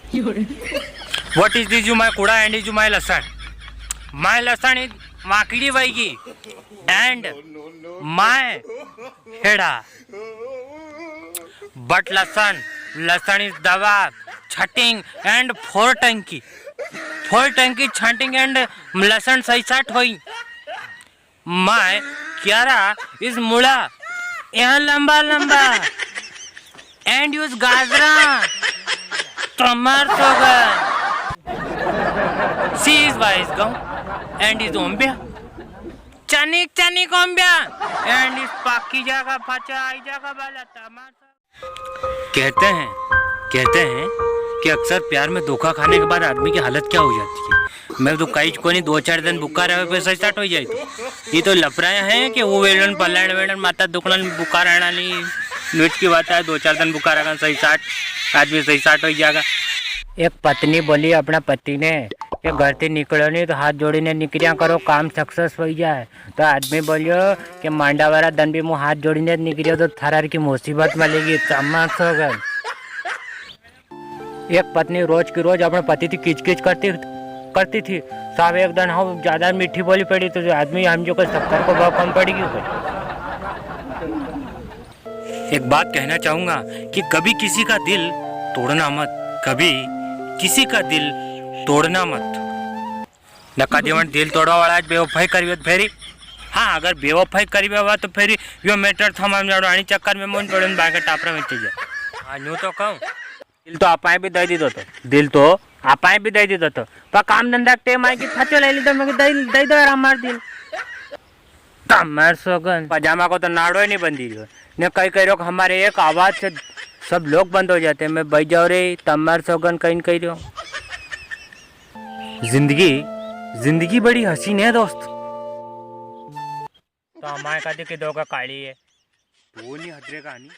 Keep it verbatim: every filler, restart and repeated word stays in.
What is this? You my कूड़ा and is you my लसण। My लसण is वाकड़ी वईगी and my हेड़ा। But लसण, लसण is दवा, छटिंग and फोर टंकी। फोर टंकी छटिंग and लसण सही साट होई। My क्यारा is मुळा, ए लंबा लंबा। And use गाजरा, तमार सोगन। She is wise गहूं and is ओंब्या। चनिक चनिक ओंब्या and is पाकी जागा फाचा आई जागा बाला तमार सोगन। कहते हैं, कहते हैं कि अक्सर प्यार में धोखा खाने के बाद आदमी की हालत क्या हो जाती है। मैं तो कई कोनी, दो चार दिन भूखा रहे पे सही साट हो जाए। तो ये तो लफराया है कि वो वेलन पलाण वेलन माता दुखणन भूखा रहना नहीं। मिर्च की बात है, दो चार दिन भूखा रहना सही साट, आदमी सही साट हो जाएगा। एक पत्नी बोली अपना पति ने कि घर से निकलो नहीं तो हाथ जोड़ी ने निकरिया करो, काम सक्सेस हो जाए। तो आदमी बोलियो कि मांडा वाला दन भी मुं हाथ जोड़ी ने निकरियो तो थारा की मुसीबत मलेगी, तमार सोगन। एक पत्नी रोज की रोज अपने पति थी किचकिच करती, करती थी। साहब, एक दिन हम ज्यादा मीठी बोली पड़ी तो जो आदमी हम जो कोई शक्कर को भाव कम पड़ेगी कोई। एक बात कहना चाहूंगा कि कभी किसी का दिल तोड़ना मत, कभी किसी का दिल तोड़ना मत। नका देवण दिल तोड़वा वाला आज बेवफाई करी हो तो फेरी। हाँ, अगर बेवफाई करी हुआ तो फेरी यो मैटर थमाम जाड़ो आनी चक्कर में मन पड़न बाके टापरा में चीज। हाँ, न्यू तो कहूँ। दिल तो आपाए भी दे दीदो तो, दिल तो आपाए भी दे दीदो तो, पर काम धंधा के टेम आई कि फचो ले लीदो, मैं दे, दे दो यार हमार दिल। तमार सोगन, पजामा को तो नाड़ो ही नहीं बंदी रह्यो। ने कई कह रहो कि हमारे एक आवाज से सब लोग बंद हो जाते हैं। मैं बज जाओ रे, तमार सोगन कहीं कह रहो। जिंदगी, जिंदगी बड़ी हसीन है दोस्त। तो हमारे का देखी दो का काली है। वो नहीं हदरे का नहीं।